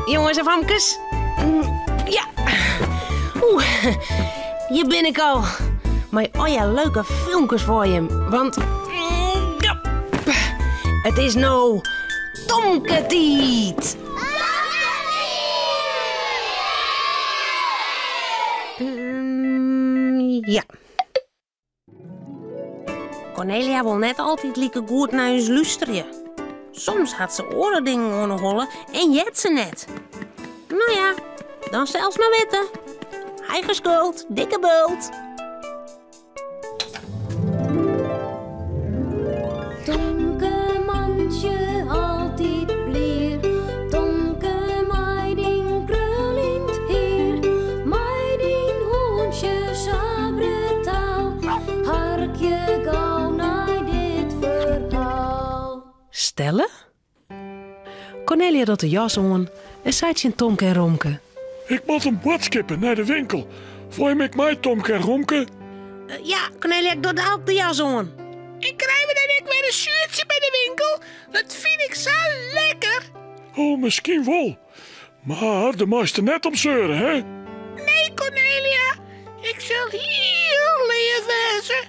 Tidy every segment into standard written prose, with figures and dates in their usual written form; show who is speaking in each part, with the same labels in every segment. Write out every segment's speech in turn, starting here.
Speaker 1: Jonges en famkes. Ja. Oeh, hjir bin ik al. Mei allegear leuke filmkes foar jim. Want ja, it is no Tomke-tiid. Ja. Cornelia wol net altyd like goed nei ús lústerje. Soms hat se oare dingen oan 'e holle en heart se net. No ja, dan sels mar witte. Eigen skuld, dikke bult.
Speaker 2: Tomke mantsje altyd blier, Tomke mei dyn kruljend hier, mei dyn hûntsje sa brutaal, harkje gau nei dit ferhaal.
Speaker 1: Stelle? Cornelia docht de jas oan en seit tsjin Tomke en Romke.
Speaker 3: Ik moat om boadskippen nei de winkel. Wolle jim ek mei, Tomke en Romke?
Speaker 1: Ja, Cornelia, ik doch daalk de jas oan.
Speaker 4: En krije we dan ek wer in suertsje by de winkel? Dat fyn ik sa lekker.
Speaker 3: Oh, miskien wol. Mar dêr meist der net om seure, hè?
Speaker 4: Nee, Cornelia. Ik sil hiel leaf wêze.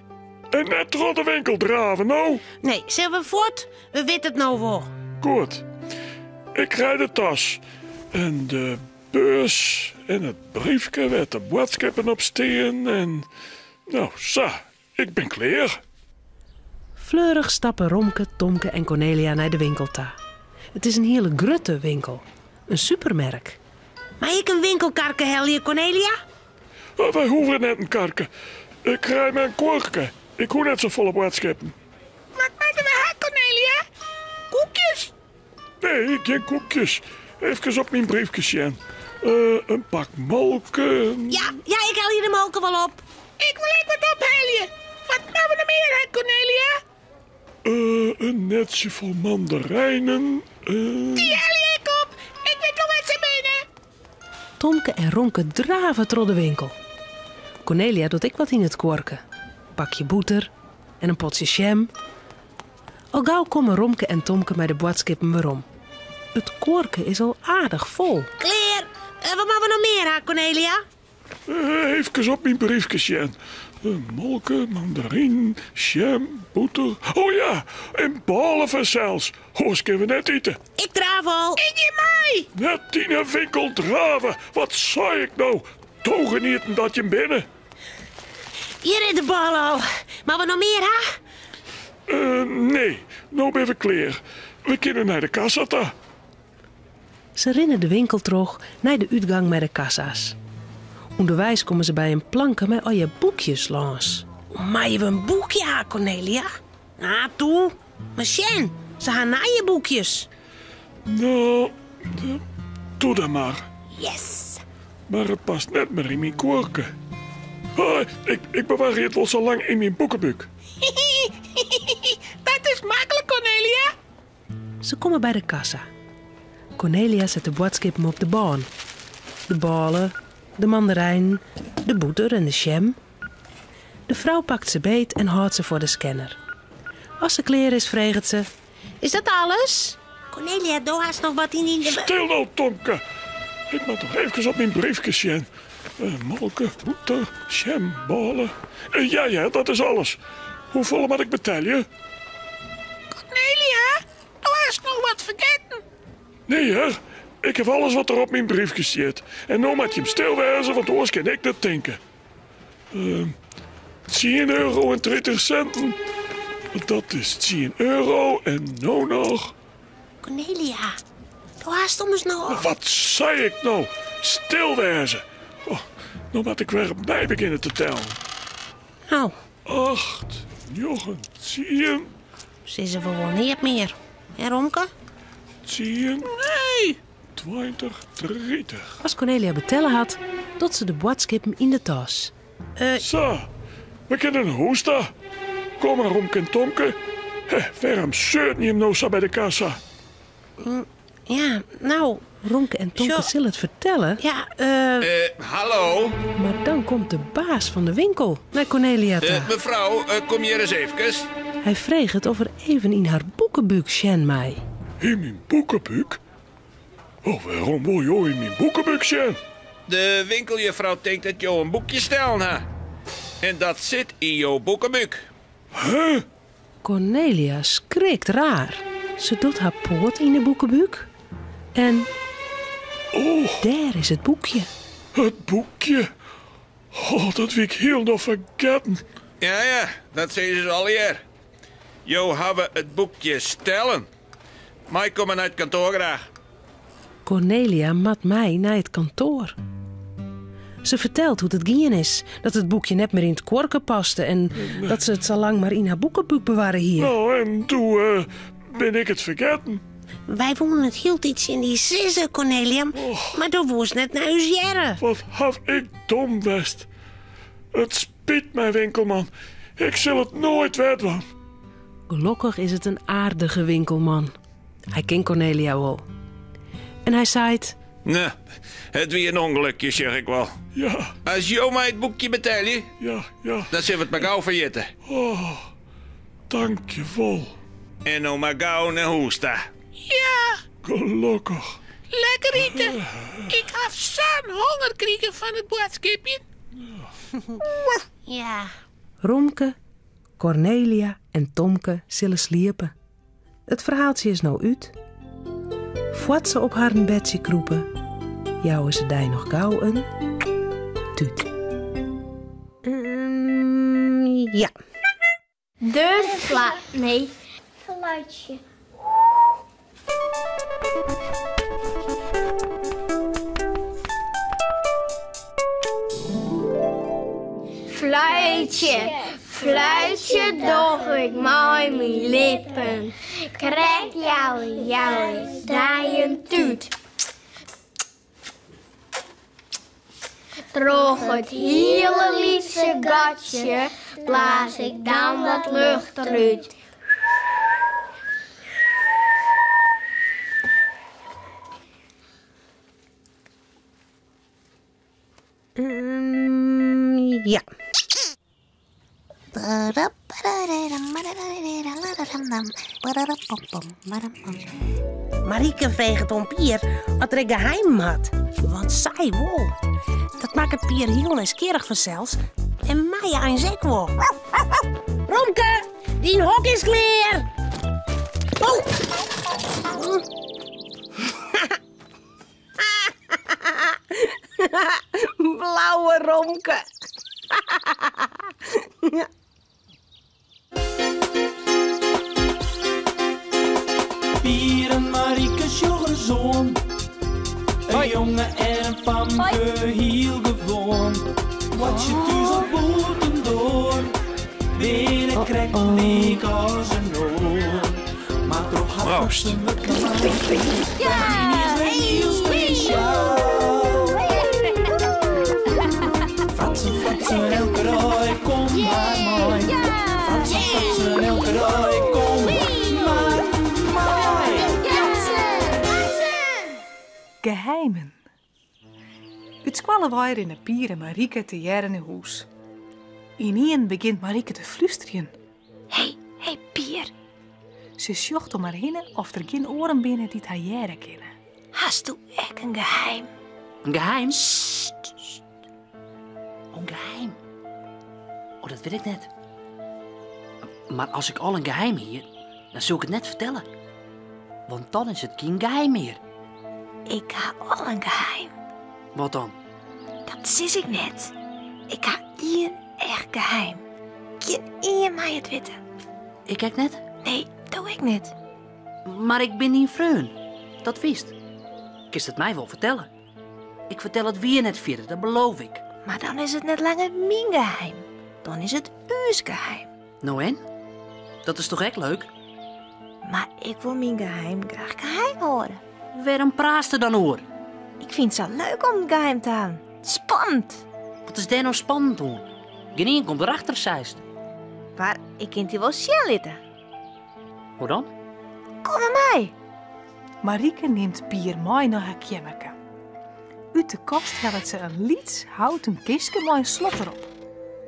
Speaker 3: En net troch de winkel drave, no?
Speaker 1: Nee, sille we fuort? We witte it no wol.
Speaker 3: Goed. Ik krij de tas en de beurs en it briefke wêr't de boadskippen op stean en no sa, ik bin klear.
Speaker 1: Fleurich stappe Romke, Tomke en Cornelia nei de winkel ta. It is in hiele grutte winkel, in supermerk. Mei ik in winkelkarke helje, Cornelia?
Speaker 3: Oh, wy hoege net in karke. Ik krij mar in kuorke. Ik hoech net safolle boadskippen.
Speaker 4: Wat moatte we ha, Cornelia? Koekjes?
Speaker 3: Nee, gjin koekjes. Efkes op myn briefke sjen. Eh, in pak molke.
Speaker 1: Ja, ja, ik helje de molke wol op.
Speaker 4: Ik wol ek wat ophelje. Wat moatte we noch mear ha, Cornelia?
Speaker 3: Eh, in netsje fol mandarijnen. Eh,
Speaker 4: Dy helje ik op. Ik wit wol wêr't se binne.
Speaker 1: Tomke en Romke drave troch de winkel. Cornelia docht ek wat yn it kuorke. Pakje bûter en in potsje sjem. Al gau komme Romke en Tomke mei de boadskippen werom. It kuorke is al aardich fol. Klear! Wat moatte we noch mear ha, Cornelia?
Speaker 3: Efkes op myn briefke sjen. Molke, mandarinen, sjem, bûter. Oh ja, en bôle fansels. Oars kinne we net ite.
Speaker 1: Ik draaf al.
Speaker 4: Ik gean mei.
Speaker 3: Net yn 'e winkel drave. Wat sei ik no? Dogenieten dat jim binne.
Speaker 1: Hjir is de bôle al. Moatte we noch mear ha?
Speaker 3: Nee, no binne we klear. We kinne nei de kassa ta.
Speaker 1: Se rinne de winkel troch nei de útgang mei de kassa's. Underweis komme se by in planke mei allegear boekjes lâns. Meie we in boekje ha, Cornelia? Ah, toe. Mar sjen, se ha nije boekjes.
Speaker 3: No, doe dan mar.
Speaker 1: Yes!
Speaker 3: Mar it past net mear yn myn kuorke. Oh, ik bewarje it wol sa lang yn myn boekebúk.
Speaker 4: Dat is maklik, Cornelia.
Speaker 1: Se komme by de kassa. Cornelia set de boadskippen op de bân. De bôle, de mandarijnen, de bûter en de sjem. De frou pakt se beet en hâldt se foar de scanner. As se klear is, freget se: Is dat alles? Cornelia, do hast noch wat yn dyn.
Speaker 3: Stil no, Tomke. Ik moat noch efkes op myn briefke sjen. Molke, bûter, sjem, bôle. Ja, ja, dat is alles. Hoefolle moat ik betelje?
Speaker 4: Cornelia, do hast noch wat fergetten.
Speaker 3: Nee hear, ik haw alles wat der op myn briefke stiet. En no moat jim stil wêze, want oars kin ik net tinke. Tsien euro en 30 sinten. Dat is tsien euro en no noch.
Speaker 1: Cornelia, do hast ommers noch.
Speaker 3: Wat sei ik no? Stil wêze. Oh, no moat ik wer opnij begjinne te tellen.
Speaker 1: No.
Speaker 3: Acht, njoggen, tsien.
Speaker 1: Sizze we wol neat mear, hè Romke?
Speaker 3: Tsien.
Speaker 4: Nee.
Speaker 3: 20, 30.
Speaker 1: As Cornelia betelle hat, docht se de boadskippen yn de tas.
Speaker 3: Sa, we kinne nei hûs ta. Kom mar Romke en Tomke. Hè, wêrom seurden jim no sa by de kassa?
Speaker 1: Ja, no. Romke en Tomke sille it fertelle. Ja,
Speaker 5: eh. Hallo?
Speaker 1: Mar dan komt de baas fan de winkel nei Cornelia ta.
Speaker 5: Mefrou, kom hjir ris eefkes.
Speaker 1: Hy freget of er even yn har boekebúk sjen mei.
Speaker 3: Yn myn boekebúk? Oh, wêrom wol jo yn myn boekebúk sjen?
Speaker 5: De winkeljuffrou tinkt dat jo in boekje stellen ha. En dat sit yn jo boekebúk.
Speaker 3: Huh?
Speaker 1: Cornelia skrikt raar. Se docht har poat yn 'e boekebúk en
Speaker 3: Oh,
Speaker 1: dêr is it boekje.
Speaker 3: it boekje. Oh, dat wie ik hielendal fergetten.
Speaker 5: Ja, ja, dat sizze se allegear. Jo hawwe it boekje stellen. Meikomme nei it kantoar graach.
Speaker 1: Cornelia moat mei nei it kantoar. Se fertelt hoe't it gien is, dat it boekje net mear yn it kuorke paste en dat se it sa lang mar yn har boekebúk bewarre hie.
Speaker 3: No, en doe bin ik it fergetten.
Speaker 6: Wy woenen it hieltyd tsjin dy sizze, Cornelia, mar do woest net nei ús hearre.
Speaker 3: Wat haw ik dom west. It spyt my, winkelman. Ik sil it noait wer dwaan.
Speaker 1: Gelokkich is it in aardige winkelman. Hy ken Cornelia wol. En hy seit.
Speaker 5: No, it wie in ûngelukje, sjoch ik wol.
Speaker 3: Ja.
Speaker 5: As jo my it boekje betelje,
Speaker 3: Ja, ja.
Speaker 5: dan sille we it mar gau ferjitte.
Speaker 3: Oh, tankjewol.
Speaker 5: En no mar gau nei hûs ta.
Speaker 4: Ja.
Speaker 3: Gelokkich.
Speaker 4: Lekker ite. Ik haw sa'n honger krigen fan it boadskipjen.
Speaker 6: Ja.
Speaker 1: Romke, Cornelia en Tomke sille sliepe. It ferhaaltsje is no út. Foar't se op harren bedsje krûpe, jouwe se dy noch gau in tút.
Speaker 6: Ja.
Speaker 7: De fla... Nee. Fluitsje. Fluitsje, fluitsje doch ik mei myn lippen. Krekt jou ik jou ik dy in tút. Troch it hiele lytse gatsje blaas ik dan wat lucht derút.
Speaker 6: Ja. Marieke freget oan Pier oft er ek geheimen hat, want sy wol. Dat makket Pier hiel nijsgjirrich fansels en my eins ek wol. Romke, dyn hok is klear! Oh. Blauwe Romke.
Speaker 8: Pier en Marieke sjogge ris oan. In jonge en in famke, hiel gewoan. Wat je thús of bûtendoar, binne krekt lyk as in oar. Mar troch har
Speaker 5: Proost.
Speaker 8: fratsen wurdt is wer hiel spesjaal. Fratsen, fratsen, elke dei, kom mar mei. Fratsen, fratsen, elke dei, kom mar mei.
Speaker 9: Geheimen. Ut skoalle wei rinne Pier en Marieke tegearre nei hûs. Ynienen begjint Marieke te flústerjen.
Speaker 10: Hé, hé, Pier.
Speaker 9: Se sjocht om har hinne oft der gjin oaren binne dy't har hearre kinne.
Speaker 10: Hasto ek in geheim?
Speaker 11: In geheim? Sst, sst. Oh, in geheim. Oh, dat wit ik net. Mar as ik al in geheim hie, dan soe ik it net fertelle. Want dan is it gjin geheim mear.
Speaker 10: Ik ha al in geheim.
Speaker 11: Wat dan?
Speaker 10: Dat sis ik net. Ik ha ien echt geheim. Gjin ien mei it witte.
Speaker 11: Ik ek net?
Speaker 10: Nee, do ek net.
Speaker 11: Mar ik bin dyn freon. Dat witst. Kinst it my wol fertelle. Ik fertel it wier net fierder, dat beloof ik.
Speaker 10: Mar dan is it net langer myn geheim. Dan is it ús geheim.
Speaker 11: No en? Dat is toch ek leuk?
Speaker 10: Mar ik wol myn geheim graach geheim hâlde.
Speaker 11: Wêrom praatst der dan oer?
Speaker 10: Ik fyn it sa leuk om it geheim te hawwen. Spannend.
Speaker 11: Wat is dêr no spannend oan? Gjinien komt derachter, seist.
Speaker 10: Mar ik kin it dy wol sjen litte.
Speaker 11: Hoe dan?
Speaker 10: Kom mar mei.
Speaker 9: Marieke nimt Pier mei nei har keammerke. Ut de kast hellet se in lyts houten kistke mei in slot derop.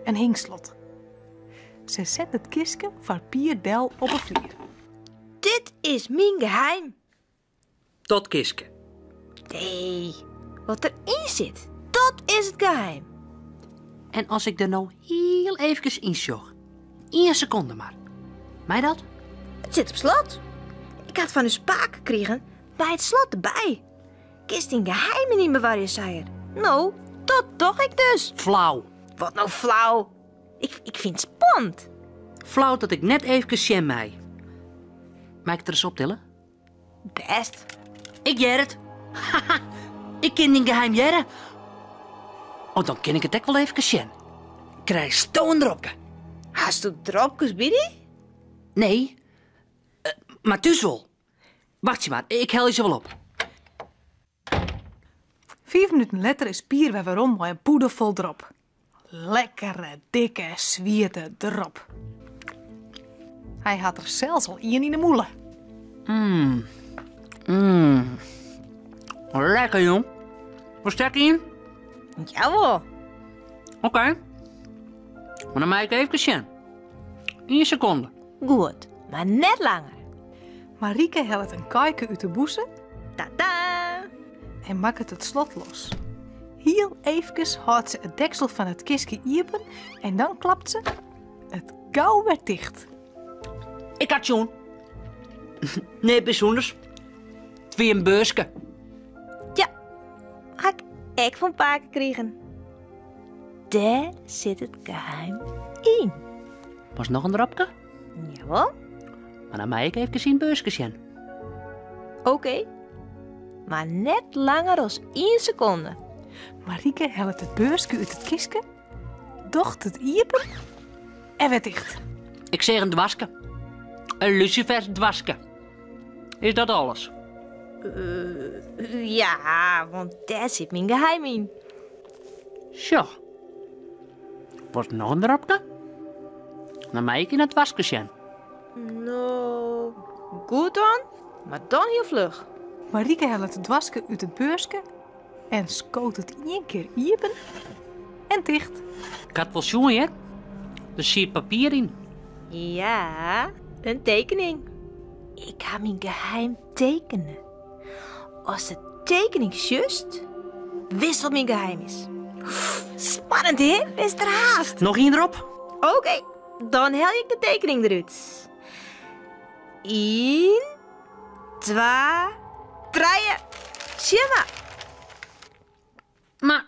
Speaker 9: In hingslot. Se set it kistke foar Pier del op 'e flier.
Speaker 10: Dit is myn geheim.
Speaker 11: Dat kistke.
Speaker 10: Nee, wat deryn sit, dat is it geheim.
Speaker 11: En as ik der no hiel eefkes yn sjoch, ien sekonde mar. Mei dat?
Speaker 10: It sit op slot. Ik ha it fan ús pake krigen by it slot derby. Kinst dyn geheimen yn bewarje, sei er. No, dat doch ik dus.
Speaker 11: Flau.
Speaker 10: Wat no flau? Ik, ik fyn it spannend.
Speaker 11: Flau dat ik net eefkes sjen mei. Mei ik it ris optille?
Speaker 10: Bêst.
Speaker 11: Ik hear it. Haha, ik kin dyn geheim hearre. Oh, dan kin ik it ek wol eefkes sjen. Krijsto in dropke.
Speaker 10: Hasto dropkes by dy?
Speaker 11: Nee, eh, mar thús wol. Wachtsje mar, ik helje se wol op.
Speaker 9: Fiif minuten letter is Pier wer werom mei in pûde fol drop. Lekkere, dikke, swiete drop. Hy hat der sels al ien yn 'e mûle.
Speaker 11: Mmm. Mmm. Lekker, jong. Wolst ek ien?
Speaker 10: Jawol.
Speaker 11: Oké. Mar dan mei ik efkes sjen. Ien sekonde.
Speaker 10: Goed, mar net langer.
Speaker 9: Marieke hellet in kaike út de bûse.
Speaker 10: Tada!
Speaker 9: En makket it slot los. Hiel eefkes hâldt se it deksel fan it kistke iepen en dan klapt se it gau wer ticht.
Speaker 11: Ik ha it sjoen. Neat bysûnders. It wie in beurske.
Speaker 10: Ja, ha ik ek fan pake krigen. Dêr sit it geheim yn.
Speaker 11: Wolst noch in dropke?
Speaker 10: Jawol.
Speaker 11: Mar dan mei ik efkes yn it beurske sjen.
Speaker 10: Oké. Mar net langer as ien sekonde.
Speaker 9: Marieke hellet it beurske út it kistke, docht it iepen en wer ticht.
Speaker 11: Ik seach in doaske. In lusifersdoaske. Is dat alles?
Speaker 10: Uh, ja, want dêr sit myn geheim yn.
Speaker 11: Sjoch. Wolst noch in dropke? Dan mei ik yn it doaske sjen.
Speaker 10: No, goed dan, mar dan hiel fluch.
Speaker 9: Marieke hellet it doaske út it beurske en skoot it ien kear iepen en ticht.
Speaker 11: Ik ha it wol sjoen, hear. Der siet papier yn.
Speaker 10: Ja, in tekening. Ik ha myn geheim tekene. Ast de tekening sjochst, witst wat myn geheim is. Spannend, hè? Bist der hast.
Speaker 11: Noch ien drop?
Speaker 10: Oké, dan helje ik de tekening derút. Ien, twa, trije. Sjen mar.
Speaker 11: Mar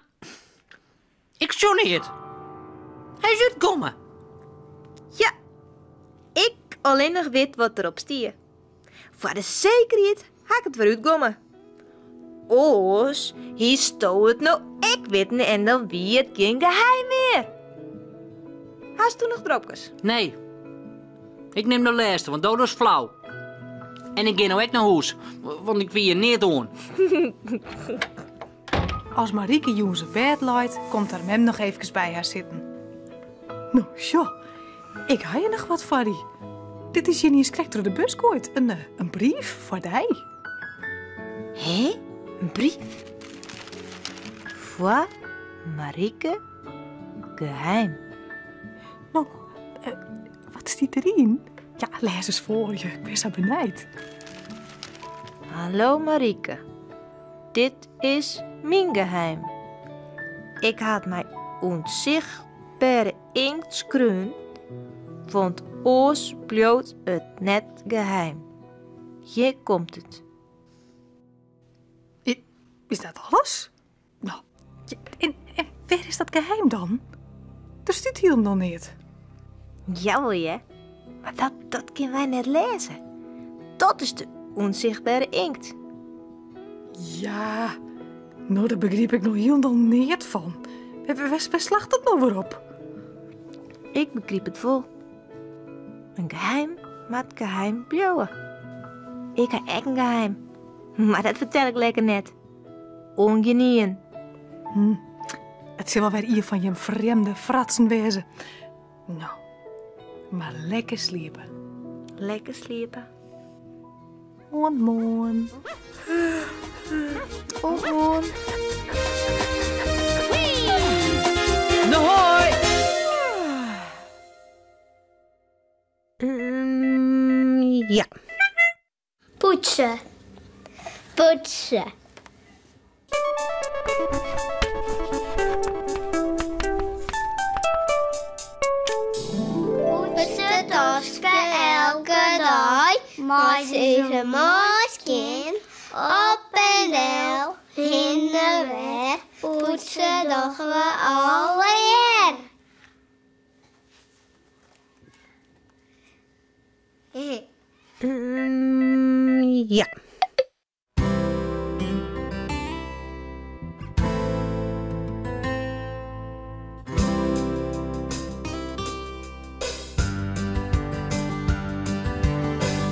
Speaker 11: ik sjoch neat. Hy is útkommen.
Speaker 10: Ja, ik allinnich wit wat derop stie. Foar de sekerheid ha ik it wer útgomme. Oars hiesto it no ek witten en dan wie it gjin geheim mear. Hasto noch dropkes?
Speaker 11: Nee. Ik nim de lêste, want do dochst flau. En ik gean no ek nei hûs, want ik fyn hjir neat oan.
Speaker 9: As Marieke jûns op bêd leit, komt har mem noch eefkes by har sitten. No, sjoch, ik ha hjir noch wat foar dy. Dit is hjir niis krekt troch de bus goaid. In, eh, in brief foar dy.
Speaker 10: Hé? In brief? Foar Marieke geheim.
Speaker 9: No, eh, wat stiet deryn? Ja, lês ris foar, ik bin sa benijd.
Speaker 10: Hallo Marieke. Dit is myn geheim. Ik ha it mei ûnsichtbere inkt skreaun, want oars bliuwt it net geheim. Hjir komt it.
Speaker 9: Is dat alles? No, en, en wêr is dat geheim dan? Der stiet hielendal neat.
Speaker 10: Jawol, hear. Mar dat, dat kinne wy net lêze. Dat is de ûnsichtbere inkt.
Speaker 9: Ja, no dêr begryp ik no hielendal neat fan. Wêr slacht dat no wer op?
Speaker 10: Ik begryp it wol. In geheim moat geheim bliuwe. Ik ha ek in geheim, mar dat fertel ik lekker net. Oan gjinien.
Speaker 9: Hm. It sil wol wer ien fan jim frjemde fratsen wêze. No, mar lekker sliepe.
Speaker 10: Lekker sliepe.
Speaker 9: Oant moarn.
Speaker 10: Oant moarn.
Speaker 11: No hoi!
Speaker 10: Mm, ja.
Speaker 7: Poetse. Poetse. Poets de toske elke dei, meitsje se moai skjin. Op en del, hinne wer, poetse dogge we allegear.
Speaker 6: Ja.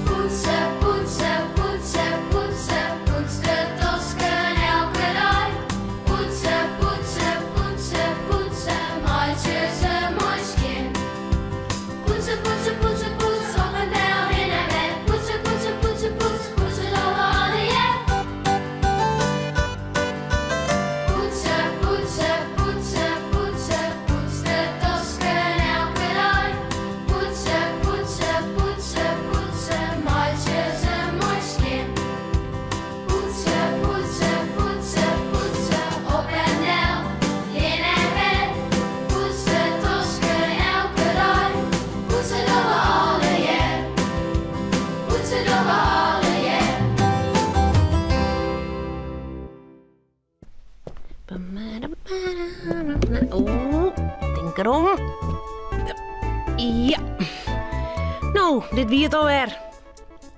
Speaker 2: Poetse, poetse, poetse, poetse, poets de tosken elke dei. Poetse, poetse, poetse, poetse, meitsje se moai skjin. Poetse, poetse, poetse, poets, op en del, hinne wer. Poetse, poetse, poetse, poets, poetse dogge we allegear. Poetse, poetse, poetse, poetse, poets de tosken elke dei. Poetse, poetse, poetse, poetse, meitsje se moai skjin. Poetse, poetse, poetse, poetse, op en del, hinne wer. Poets de tosken elke dei. Poetse dogge we allegear. Poetse dogge we allegear.
Speaker 6: Oh, tink derom. Ja. No, dit wie it alwer.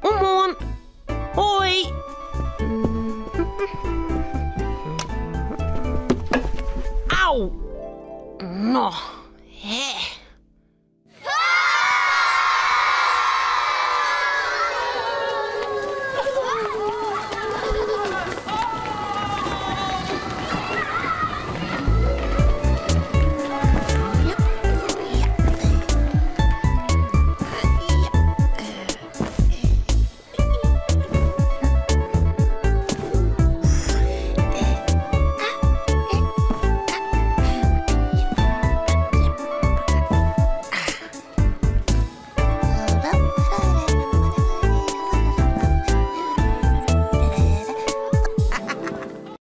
Speaker 6: Oant moarn.